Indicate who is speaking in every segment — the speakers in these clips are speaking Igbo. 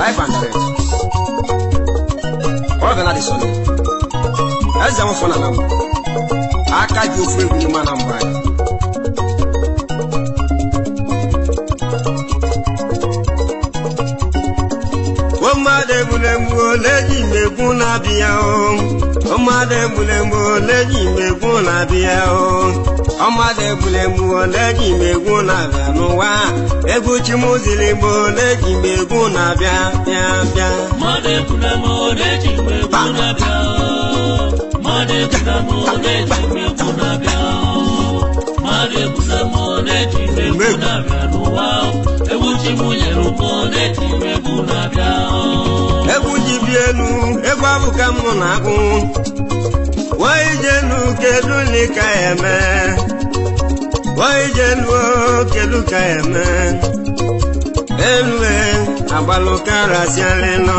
Speaker 1: Live and direct. Ọ ga na-adị sọlị. Eze m fọ na na m. Aka ji ofu egwu n'ime na mgbe anyị. Mmadụ egbulegbu ole ji megbu na-abịa o. Mmadụ egbulegbu ole ji megbu na-abịa o. Mmadụ egbulegbu ole ji megbu na-abịa n'ụwa. Egwu chimuzili igbo ole ji megbu na-abịa bịa bịa.
Speaker 2: Mmadụ egbulegbu ole ji megbu na-abịa. Mmadụ egbulegbu ole ji megbu na-abịa. Mmadụ egbulegbu ole ji megbu na-abịa n'ụwa. Egwu chimunyere ụmụ ole ji megbu na-abịa.
Speaker 1: Egwu ji bi elu, egwu abụ ka mụ na-agụ. Wee jenu kedu ka eme? Wee jenu kedu ka eme? Elue agbalụkara sialịnụ.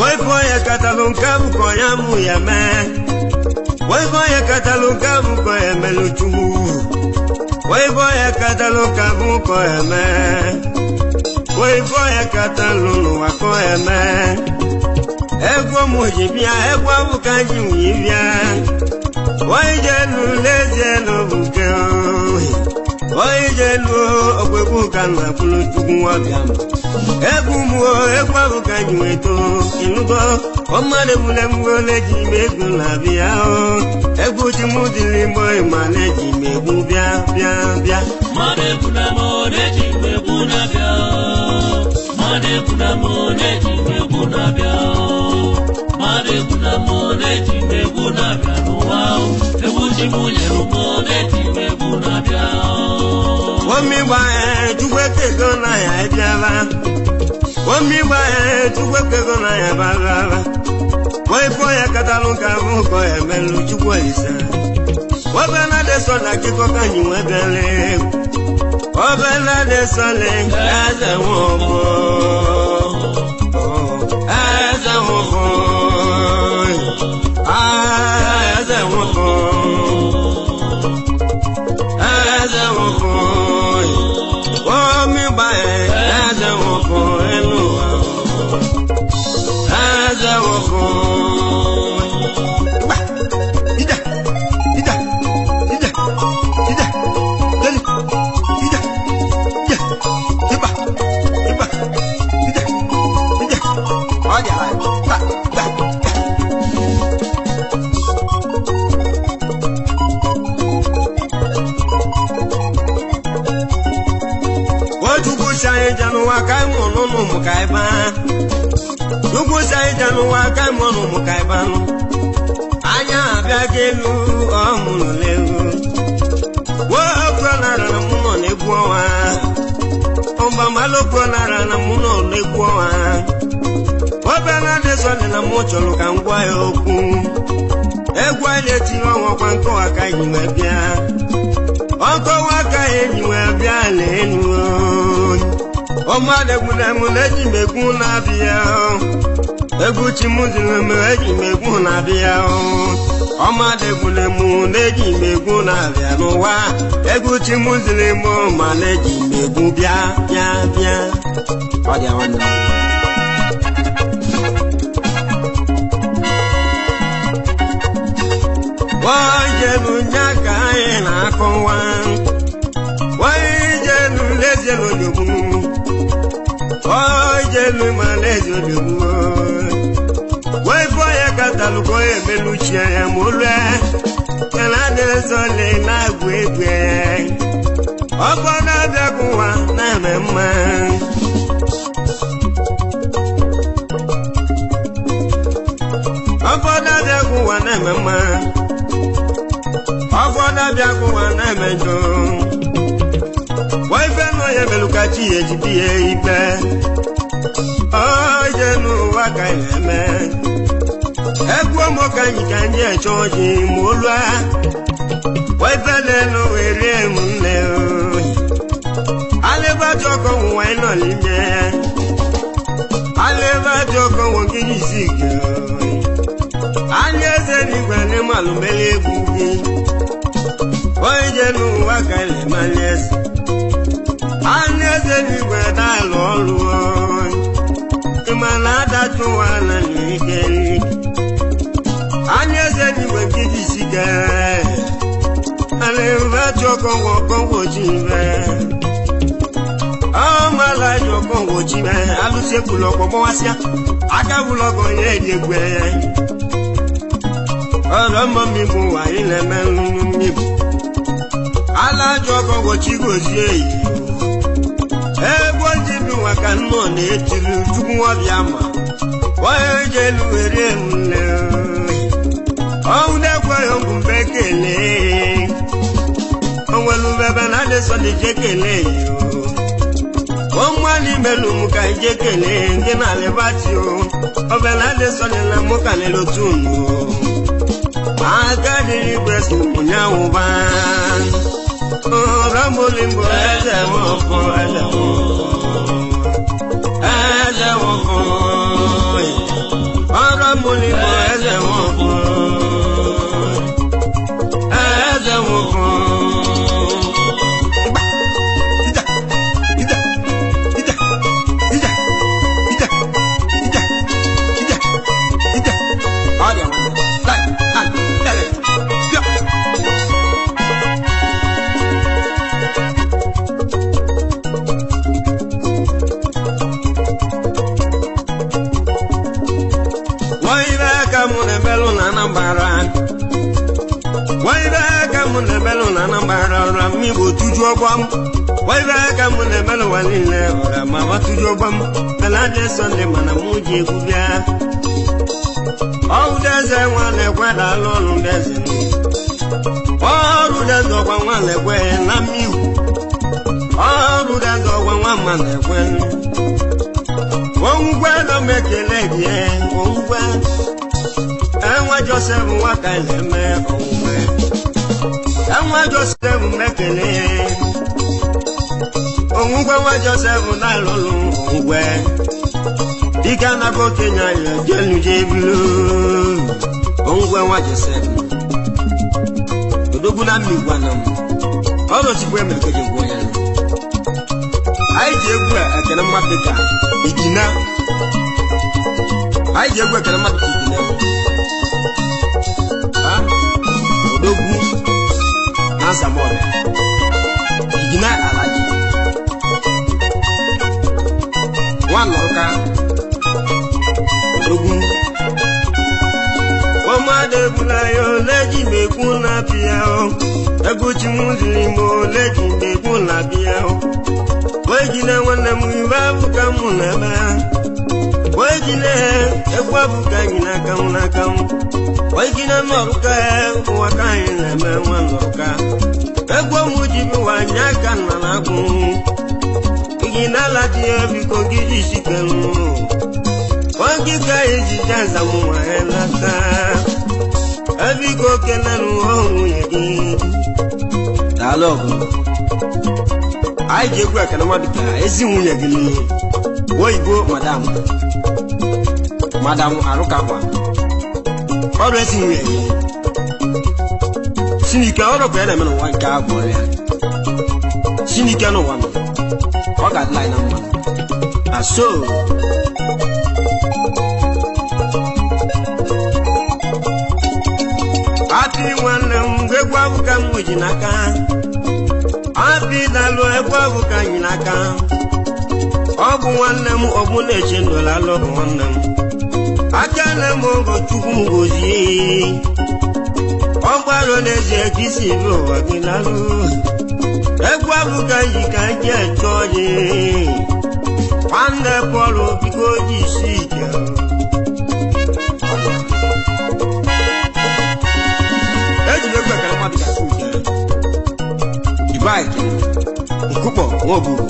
Speaker 1: Wee fọ ya katalụ nke abụkọ ya mụ ya mee. Wee fọ ya katalụ nke abụkọ ya melụ Chukwu. Wee fọ ya katalụ nke abụkọ ya mee. Wee fọ ya katalụ n'ụwa kọ ya mee. Egwu mụ ji bịa, egwu abụka ji nwunye bịa. Wee jenu n'ezie n'obuke ohi. Wee jenu okwekwu ka nna kwuru Chukwu ọbịa m. Egwu mụọ, egwu abụka ji nweto ịnụgo. Ọmmadụ egbulegbu ole ji m egwu na-abịa o. Egwu ji mụ dịrị igbo ịma na-eji m egwu bịa bịa bịa.
Speaker 2: Mmadụ egbulegbu ole ji m egwu na-abịa. Mmadụ egbulegbu ole ji m egwu na-abịa. Mmadụ egbulegbu ole ji m egwu na-abịa n'ụwa. Egwu ji mụ nyere ụmụ ole ji m egwu na-abịa.
Speaker 1: Omigba Chukwu ekego na ya ebiala. Omigba Chukwu ekego na ya balala. Wee fọ ya katalụ ka abụkọ ya melụ Chukwu Olise. Obela dị sọla kịkọ ka anyị nwee bịala egwu. Obela dị sọla eze nwụbụ. Eze nwụbụ. Eze nwụbụ. Eze nwụbụ. Omigba eze nwụbụ elu ụwa. Eze nwụbụ. Ida, ida, ida, ida, leli, ida, ida, ịba, ịba, ida, ida. Ọ dị ala, ta, ta, ta. Chukwu si anyị je n'ụwa ka anyị mụrụ n'ụmụ ka anyị baa. Chukwu si anyị je n'ụwa ka anyị mụrụ n'ụmụ ka anyị baa nụ. Anya abịa ka elu ọ mụrụ n'elu. Woo nara na mụ nọ n'egwu ọnwa. Ọmba malokwu nara na mụ nọ n'egwu ọnwa. Obere dị sọlị na mụ chọrọ ka m gwa ya okwu. Egwu anyị na-etinye ọnwa kwa nkọwa ka anyị wee bịa. Ọkọwa ka enyi wee bịa n'elu. Ọmọdé gbúdẹ̀mú lẹ́jì mẹ́kún lábíyá o. Egwu chimuzilem eji megwu na-abịa o. Ọmọdé gbúdẹ̀mú lẹ́jì mẹ́kún na-abịa n'ụwa. Egwu chimuzilem ma lẹ́jì mẹ́kún bịa bịa bịa. Ọ dị nwanne m. Wajenu nya ka anyị na-akọwa. Wajenu n'ezie n'onyogbu. Wajenu ma n'ezie onyogbu. Wee ya kataluko emeluchie ya mụlue. Yana na-ezole na-agwụ egwu. Ọkọ na-abịa kụwa na-eme mma. Ọkọ na-abịa kụwa na-eme mma. Ọkọ na-abịa kụwa na-eme njọ. Wee ife nọ ya emelukachi ya ejibi ya ikpe. Oje n'ụwa ka ị na-eme. Egwu ọmụ ka anyị ka ndị eche ọjị ma olu a. Wee ife n'elu wee rie m nne oyi. Alịbajọ ọkọ nwụwa ị nọ n'ime. Alịbajọ ọkọ nwụ gị n'isi gị oyi. Anyị eze n'igwe n'ime alụmeli egwu gị. Oje n'ụwa ka ị na-eme anyị eze. Anyị eze n'igwe na-alụ ọrụ oyi. Ịma na adachụ ụwa na n'ike n'ike. Anyị eze n'igwe nke ji isi ike. Alịbajọ ọkọ nwụ ọkọ nwụ ji ime. Ọmọlájọ ọkọ nwụ ji ime. Alụsị ekwulu ọkpọ gbọwasịa. Aka gwụlụ ọkọ ya eji egwu ya. Ọrọ mmọ mmigbu ụwa anyị na-eme nnu mmigbu. Alajọ ọkọ nwụ chi gozie eyi. Egwu ji bi nwa ka nnọọ na-etiri Chukwu ọbịa ma. Onye ji elu were nne. Ọnwụ na-ekweghị ọgwụ mgbe ekele. Onwere ubebe na adị sọ dị je kelee yo. Ọnwa n'imelu m ka ije kelee ndị na-alịbati o. Ọbẹ na adị sọ dị na mụ ka n'elotu unu. Aka dịrị igwe si mụ nyawụba. Ọrọmbolimbo eze nwọkọ eze nwọkọ. Eze nwọkọ. Ọrọmbolimbo eze nwọkọ. Eze nwọkọ. Ida, ida, ida, ida, ida, ida, ida, ida. Ọ dị nwanne. Lai, lai, lai, bịa. Waibe ka mụ na-emelụ na Anambra. Waibe ka mụ na-emelụ na Anambra ọra m Igbo tuju ọgbọ m. Waibe ka mụ na-emelụ ụwa niile ọra ma ma tuju ọgbọ m. Mana adị Sọnde mana mụ ji egwu bịa. Ọwụ deze nwa na-ekwe daalụ ọrụ deze. Ọrụ deze ọgwa nwa na-ekwe na mmiwu. Ọrụ deze ọgwa nwa ma na-ekwe. Ongwe na mekele gị ongwe. Enwe Joseph nwa ka na-eme ongwe. Enwe Joseph mekele. Ongwe nwa Joseph na-alụlụ ongwe. Dike anago Kenya ya jelu jebulu. Ongwe nwa Joseph. Odogwu na mmigwa na m. Ọrụ Chukwu emere ka eji gwuo ya. Anyị ji egwu a ekele mmadụ dịka Igina. Anyị ji egwu ekele mmadụ dịka Igina. Ha? Odogwu na Nsamọbịa. Igina Alaji. Nwa Nọrụka. Odogwu. Ọmọdé bulayo lẹ́jì mẹ́kún lábíyá o. Egwu chimuzili mo lẹ́jì mẹ́kún lábíyá o. Wejile nwanne m ibe abụka mụ na-eme. Wejile egwu abụka anyị n'aka m n'aka m. Wejile nọrụka ụwa ka anyị na-eme nwa nọrụka. Egwu ọmụ ji bi ụwa anyị aka nna na-agụ. Gị na-alaji ya biko gị ji sikelu. Oge ka ejije azamụ nwa ya lata. Ebiko kelelu nwunye gị.
Speaker 3: Daalụ ọgụ.
Speaker 1: Anyị ji egwu ekele nwa dịka ezi nwunye gị n'ihu oyibo madam madam arụkakwa ọrụ ezi nwunye gị sinike ọrụ ka ya na-eme n'ụwa nke a bụ ọrịa sinike n'ụwa nọ ọ ga-adịla anyị na mma aso Happy nwanne m egwu abụ ka m ji n'aka Happy dalụ egwu abụ ka anyị n'aka ọ bụ nwanne m ọ bụ na-eche ndụlalụ bụ nwanne m aka na m ogo chukwu m gozie ọ gbarụ n'ezie ka isi bi ụwa gị lalụ egwu abụ ka anyị ka anyị eche ọjị nwanne Pọl biko ji isi ike ejiri egwu ekele mmadụ ga-asụ ike Ibaiki nkụkpọ nwaoburu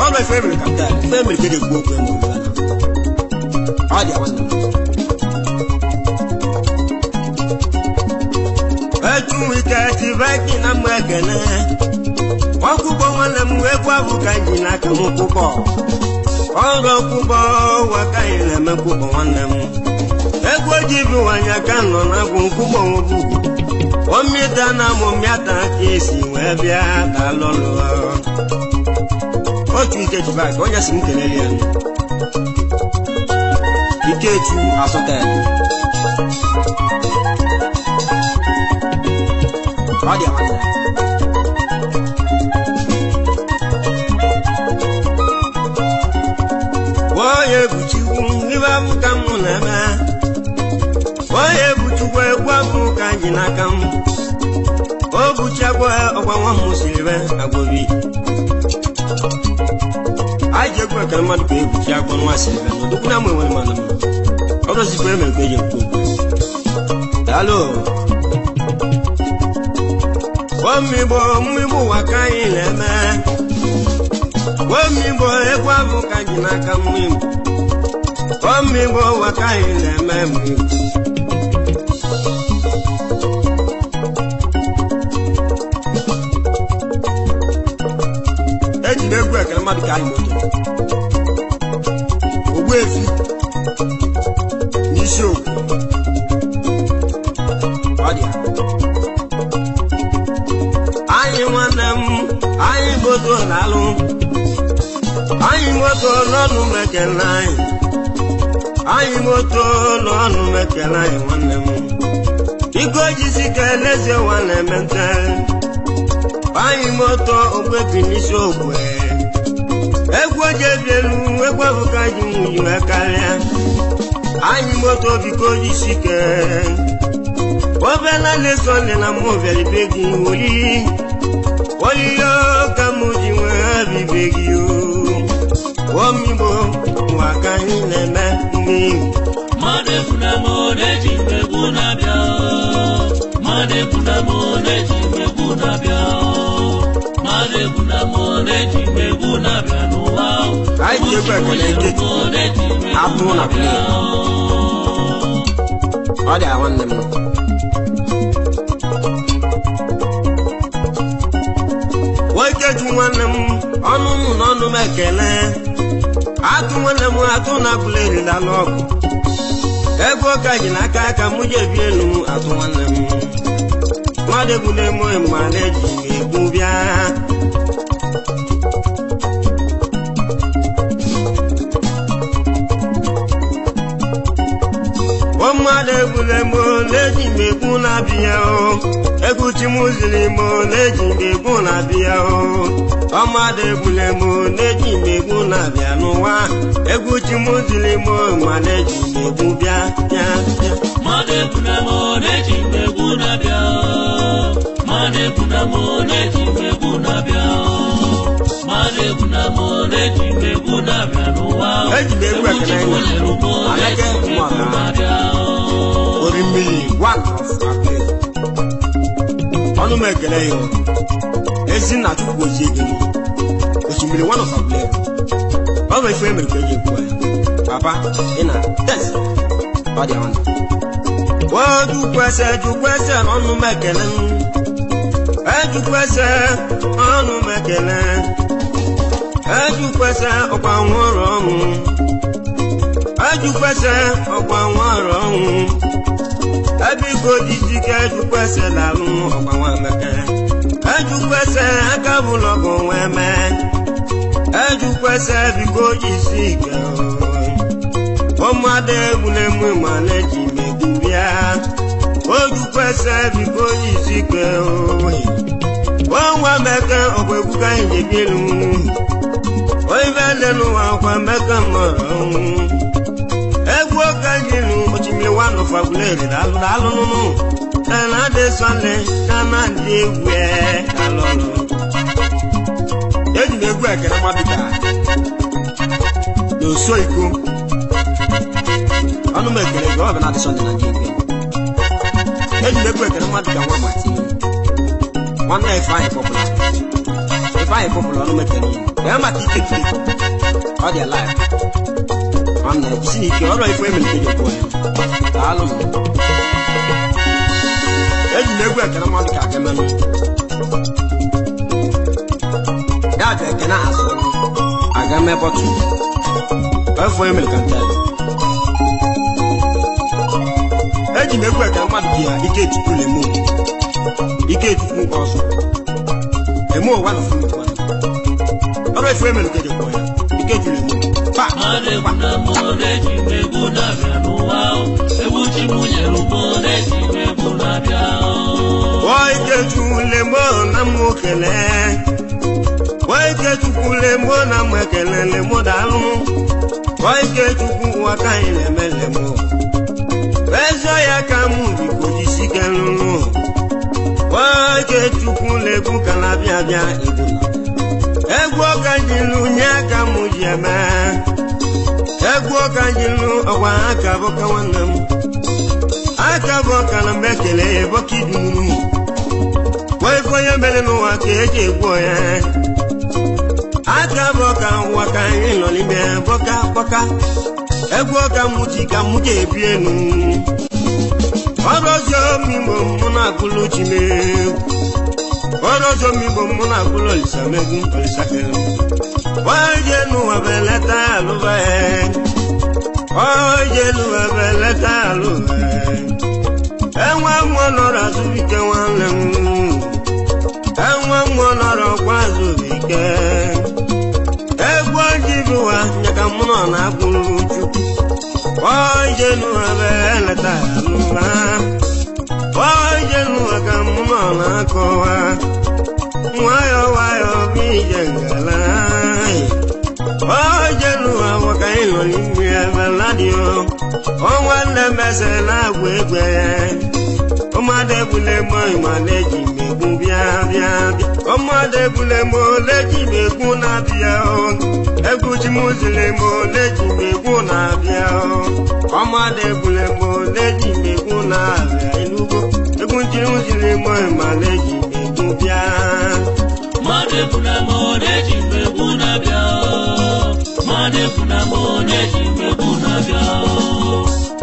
Speaker 1: ọrụ efe emere kapịtal efe emere ka eji ekwu okwu eme obodo ọ dị nwanne m etu ike Chibaiki na mma ekele ọkwụkwọ nwanne m egwu abụ ka ji n'aka m kwụkpọ ọrụ ọkwụkwọ ụwa ka anyị na-eme kwụkpọ nwanne m egwu oji bụ nwanyị aka nọ na-agwụ nkwụkpọ nwobugwu omita na mụmịata ka esi wee bịa dalụlụ otu ike Chibaiki onye si m kelele ya Ikechu asụta ya ọ dị nwanne onye bụ Chukwu ibe abụ ka m na-eme onye bụ Chukwu egwu abụ ka anyị n'aka m o buchagwa ọgwa nwa m siri be agbobi anyị ji egwu ekele mmadụ ka ebuchi agwọ nwa siri be n'odokwu na m enwere mana m ọ dozikwa emere ka eji ekwu okwu daalụ omigbo mmigbo ụwa ka anyị na-eme omigbo egwu abụ ka anyị n'aka mmigbo omigbo ụwa ka anyị na-eme mmigbo eji m egwu ekele mmadụ ka anyị moto ogbuefi n'isi okwu ọ dị ya anyị nwanne m anyị moto na-alụ anyị moto n'ọnụ mekele anyị anyị moto n'ọnụ mekele anyị nwanne m iko jisi ka elezie nwanne mente anyị moto ogbebi n'isi ogbe egwu oji ebi elu egwu abụka ji nwunye wee karịa anyị moto biko jisi ke obela na-eso nne na mụ bịara ibe gị woli oliyo ka mụ ji nwee bibe gị omigbo nwa ka anyị na-eme mmiri
Speaker 2: Mmadụ ekwuna m na-eji egwu na-abịa mmadụ ekwuna m na-eji egwu na-abịa mmadụ ekwuna m na-eji egwu na-abịa n'ụwa
Speaker 1: Anyị ji egwu ekele Ikechi atụ na play ọ dị nwanne m Nwokechu nwanne m ọnụ m n'ọnụ m ekele atụ nwanne m atụ na pụleri dala ọgụ ego ka ji n'aka aka mụ ji ebi elu m atụ nwanne m mmadụ egwu na-eme ma na-eji m egwu bịa mmadụ egwule m na-eji m egwu na-abịa o egwu chimuziri m na-eji m egwu na-abịa o ọmmadụ egwule m na-eji m egwu na-abịa n'ụwa egwu chimuziri m ma na-eji m egwu bịa bịa bịa
Speaker 2: Mmadụ ekwuna m na-eji m egwu na-abịa mmadụ ekwuna m na-eji m egwu na-abịa mmadụ ekwuna m na-eji m egwu na-abịa n'ụwa
Speaker 1: Eji m egwu ekele
Speaker 2: Egwu
Speaker 1: anyị. Aleke
Speaker 2: Chimuziri m
Speaker 1: Nwaka.
Speaker 2: na-abịa
Speaker 1: ori mmiri one of April. Ọnụ m ekele ya Ezinna Chukwu gozie gị osimiri one of April. Ọ bụ ife emere ka eji ekwu ya papa ị na tes ọ dị ọnụ. Jukwese jukwese n'ọnụ m ekele m. Ejukwese ọnụ mekele. Ejukwese ọkwa nwụrụ ọnwụ. Ejukwese ọkwa nwụrụ ọnwụ. Ebiko jijike ejukwese lalụ ọkwa nwa meke. Ejukwese aka bụlọ bụ nwe mee. Ejukwese biko jisi ike. Ọmọdé egwuregwu ma na-eji megbu bịa. Ojukwese biko jisi ike oyi. Ọnwa meke ọkwa egwu ka anyị ji elu. Oibe lelu akwa meke mọrọ ọnwụ. Egwu ọka jilu ochimiri wanu fagulere dalụ dalụ nụnụ. Nana dị sọle nana dị egwu alọlụ.
Speaker 3: Eji m egwu ekele mmadụ ka n'oso iko. Ọnụ m ekele gị ọ bụ na adị sọnde na ndị egwu. Eji m egwu ekele mmadụ ka nwa mati. Nwanne Ifeanyị pọpụla. Ifeanyị pọpụla ọnụ m ekele ya. Ya maka ike tiri. Ọ dị alive. Nwanne jisi n'ike ọrụ ife emere ike ji kwụọ ya. Daalụ m. Eji m egwu ekele mmadụ ka aga emenụ. Ya bụ ekene azụ. Aga mee bọtụ. Efọ emere ka nta. Eji m egwu ekele mmadụ ka ya ike chukwu lemo. Ike chukwu ọzọ. Emo ụwa na fún mi kwana. Ọrụ ife emere ka eji kwụọ ya. Ike chukwu lemo. Pa!
Speaker 2: Mmadụ egwu na mụ na-eji m egwu na-abịa n'ụwa o. Egwu chi m nyere mụ na-eji m egwu na-abịa o.
Speaker 1: Ike lemo na mụ kele. Ike chukwu lemo na mụ ekele lemo daalụ. Ike chukwu ụwa ka anyị na-eme lemo. Ezo ya ka mụ biko jisike lụrụ. Ike chukwu legwu ka na-abịa abịa egwu. Egwu ọka jilu nye aka mụ ji eme. Egwu ọka jilu ọkwa aka bụka nwanne m. Aka bụ ọka na mgbe ekele bọka iduru. Wee ife onye mere n'ụwa ka eji egwu ya. Aka bụ ọka ụwa ka anyị nọ n'ime bọka bọka. Egwu ọka mụ ji ka mụ ga-ebi enu. Ọrụ ọzọ migbo mụ na-agụlụ chi m egwu. Ọrụ ọzọ migbo mụ na-agụlụ Olisa m egwu Olisa kele m. Oje n'ụwa bụ eleta alụba ya. Oje n'ụwa bụ eleta alụba ya. Enwe mmụọ nọrọ azụbike nwanne m. Enwe mmụọ nọrọ kwa azụbike. Egwu oji bụ ụwa nye ka mụ nọ na-agụlụ Chukwu. Oje n'ụwa bụ eleta alụba. Oje n'ụwa ka mụ nọ na-akọwa. Nwayọ nwayọ bụ ije ngala. Oje n'ụwa bụ ka anyị nọ n'ime ebe ladio. Ọnwa nne mese na-agwa egwe. Ọmọdé ebule mọ ìmọ̀ lẹ́jì mẹ́gun bíá bíá bíá. Ọmọdé ebule mọ lẹ́jì mẹ́gun náà bíá o. Egwu tí mo sì lè mọ lẹ́jì mẹ́gun náà bíá o. Ọmọdé ebule mọ lẹ́jì mẹ́gun náà bíá inúgbó. Egwu tí mo sì lè mọ ìmọ̀ lẹ́jì mẹ́gun bíá.
Speaker 2: Mmadụ egwu na mụ na-eji m egwu na-abịa o. Mmadụ egwu na mụ na-eji m egwu na-abịa o.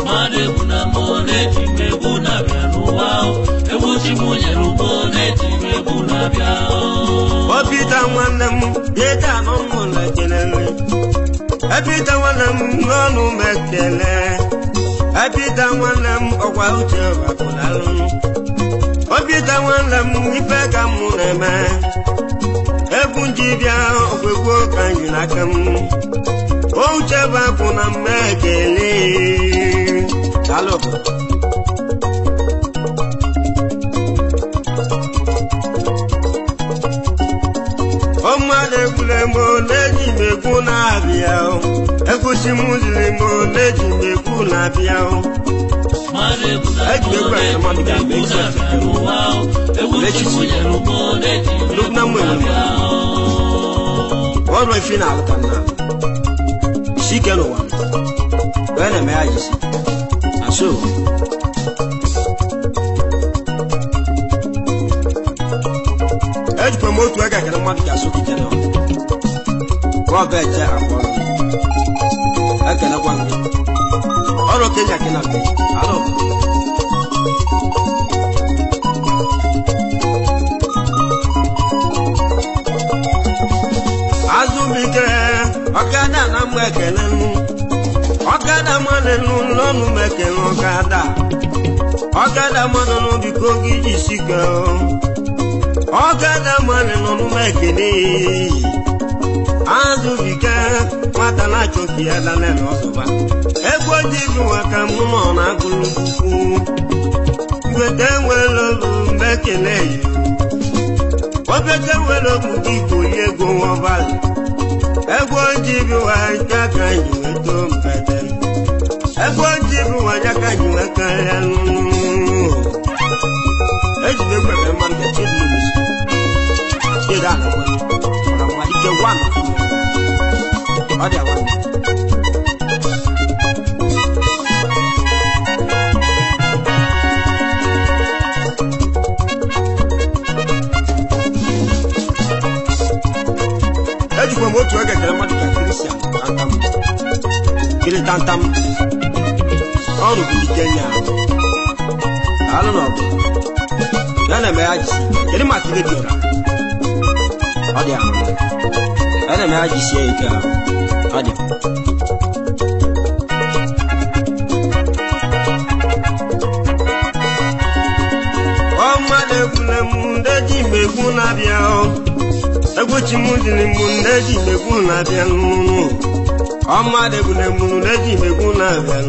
Speaker 2: Mmadụ egwu na mụ na-eji m egwu na-abịa n'ụwa o. Egwu chi m nyere mụ na-eji m egwu na-abịa o.
Speaker 1: Obita nwanne m yeta n'ụmụ na-ekelele. Ebita nwanne m n'ọnụ m ekele. Ebita nwanne m ọkwa uche bakwụlalụ. Obita nwanne m ife ka mụ na-eme. Egwu nji bịa ọkwa egwu ka anyị n'aka m. Uche bakwụ na m ekele.
Speaker 3: Daalụ.
Speaker 1: Ọmọdé egwule m na-eji m egwu na-abịa o. Egwusi m ziri m na-eji m egwu na-abịa o.
Speaker 2: Mmadụ egwu na
Speaker 3: Eji
Speaker 2: mụ
Speaker 3: m egwu ekele mmadụ
Speaker 2: na-eji
Speaker 3: ka
Speaker 2: m
Speaker 3: mgbe
Speaker 2: egwu
Speaker 3: ezi
Speaker 2: na-abịa n'ụwa o. Egwu chi m nyere mụ na-eji m
Speaker 3: Nnukwu na
Speaker 2: egwu
Speaker 3: mụ enwere.
Speaker 2: na-abịa o.
Speaker 3: Ọrụ ife na-alụ ka nna. Isi ike n'ụwa. Wee na-eme ya jisi. Na so. Ejikwa m otu aka ekele mmadụ ka asụ kije nọ. Rọba eche akwa ọrụ. Ekelekwa m gị. Ọrụ Kenya gị na be. Alụ.
Speaker 1: ekele nụ ọkada mmanụ n'ọnụ m ekele ọkada ọkada mmanụ n'obiko gị jisi ka ọkada mmanụ n'ọnụ m ekele azụbike nwata na-achọghị ya dana n'ọzọba egwu ji bụ ka mụ nọ na agụlụ ukwu weta nwere obu mgbe ekele ya obeke nwere obu gị koli ego ọbalị egwu ji bụ anya ka anyị weta mpete egwu ji bụ anya ka anyị weta ya eji m egwu ekele mmadụ ka chidi n'isi chidi anakwa ọra mmadụ ike gwa na ọ dị awa. Ejikwa m otu oge kere mmadụ ka Kristian tantam kiri tantam ọrụ bụ ndị Kenya alụ na ọgụ ya na-eme ya jisi kedu maka ibe dị ọra ọ dị ahụ ya na-eme ya jisie ike ahụ ọ dị. Ọmmadụ ekwule m ndị ji m egwu na-abịa egwu chi m jiri m ndị ji m egwu na-abịa n'ụlọ ọmmadụ ekwule m ndị ji m egwu na-abịa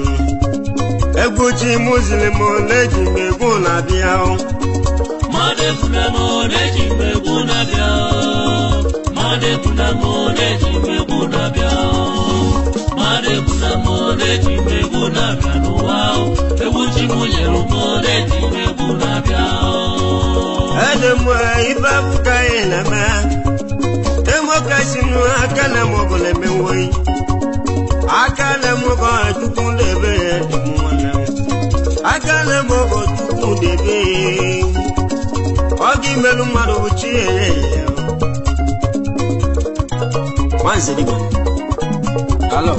Speaker 1: egwu chi m ziri m ndị ji m egwu na-abịa.
Speaker 2: Mmadụ ekwule m ndị ji m egwu na-abịa. Mmadụ ekwule m ndị ji m egwu na-abịa. Mmadụ ekwule m ndị ji m egwu na-abịa n'ụwa. Egwu chi m nyere m ndị ji m egwu na-abịa.
Speaker 1: Ede m ife abụka anyị na-eme emokasi m aka na m ọbụla emenwoyi aka na m ọgọ chukwu debe dị m nwanne m aka na m ọgọ chukwu debe ọ gị merụ mmadụ bụ chi ya nwanze dịgba alọ.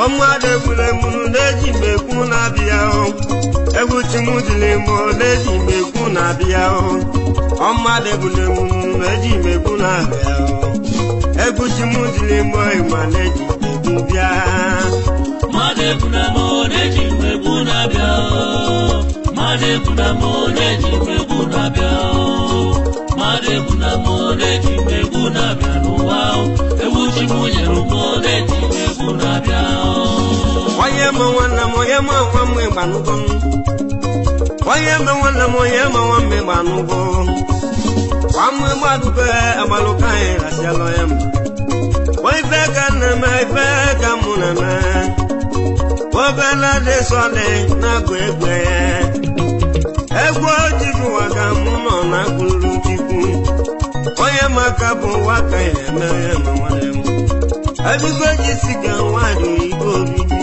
Speaker 1: Ọmụada egbule m na-eji m egwu na-abịa egwu chi m jiri m na-eji m egwu na-abịa ọmụada egbule m na-eji m egwu na-abịa egwu chi m jiri m ịma na-eji m egwu bịa.
Speaker 2: Mmadụ egbule m na-eji m egwu na-abịa. Mmadụ egbule m na-eji m egwu na-abịa. Mmadụ egbule m na-eji m egwu na-abịa n'ụwa. Egwu chi m nyere m na-eji m egwu na-abịa.
Speaker 1: Onye ma nwanne m onye ma nwa m ịgbanụgo onye ma nwanne m onye ma nwa m ịgbanụgo nwa m ịgbanụgo agbalụka anyị rasịala onye mba ife ka nna m ife ka mụ na-eme obele dị sọlị na-agụ egwu egwu ojiji ụwa ka mụ nọ na agụlụ chukwu onye maka bụ ụwa ka ya eme onye ma nwanne m ebigbo ji si ka nwaanyị ike obibi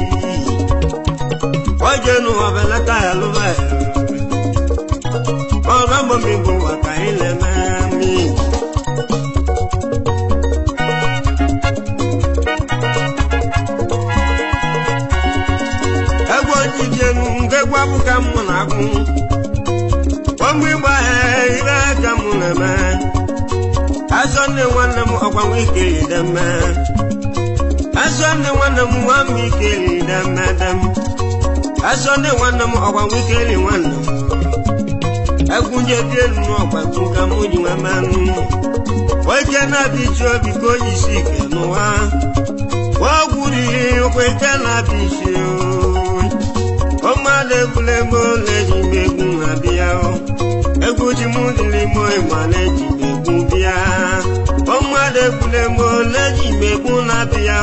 Speaker 1: oje n'ụwa belata ya lụba ya ọrụ agbami bụ ụwa ka anyị na-eme mi. Egwu ojiji enu nke egwu abụka mụ na-agụ ọmụ ịgba ire ka mụ na-eme azọ nne nwanne m ọgwa nwa ike ideme azọ nne nwanne m nwa m ike ideme dem azọ nne nwanne m ọgwa nwa ike iri nwanne m egwu nje dị elu n'ọgwa egwu ka mụ ji nwe menụ oike na-abịa iji obi ka onye isi ike n'ụwa ọgwụ riri ụkwa ike na-abịa isi ọmmadụ egbule m ole ji m egwu na-abịa egwu ji m dịrị m ịma na-eji m egwu bịa ọmmadụ egbule m ole ji m egwu na-abịa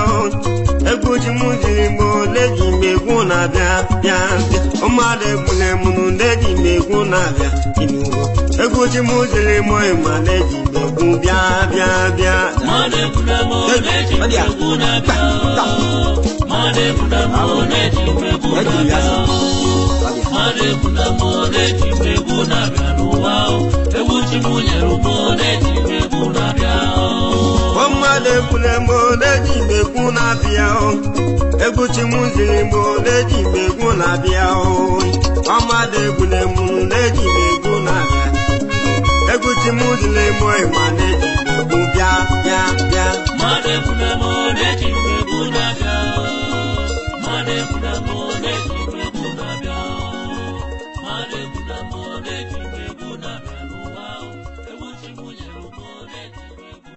Speaker 1: egwu ji m dịrị m ole ji m egwu na-abịa bịa bịa ọmmadụ egbule m na ji m egwu na-abịa inugo egwu ji m dịrị m ịma na-eji m egwu bịa bịa bịa.
Speaker 2: Mmadụ egbule m ole ji m egwu na-abịa. Mmadụ egbule m ole ji m egwu na-abịa. Mmadụ egbule m ole ji m egwu na-abịa n'ụwa. Egwu chi m nyere m ole ji m egwu na-abịa.
Speaker 1: Mmadụ Mmadụ ekwule m na-eji m egwu na-abịa o. Egwu chi m ziri m na-eji m egwu na-abịa o. Ọmadụ ekwule m na-eji m egwu na-abịa. Egwu chi m ziri m ịma na-eji m egwu bịa bịa bịa.
Speaker 2: Mmadụ ekwule m na-eji m egwu na-abịa. Mmadụ ekwule m na-eji m egwu na-abịa. Mmadụ ekwule m na-eji m egwu na-abịa n'ụwa. Egwu chi m nyere m na-eji m egwu.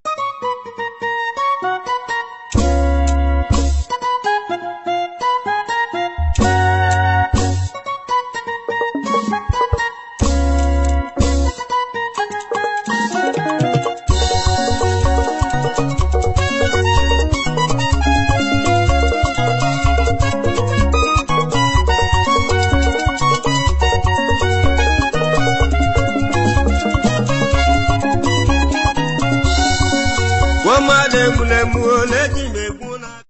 Speaker 1: Mmadụ ekwule m na-eji m egwu na-abịa.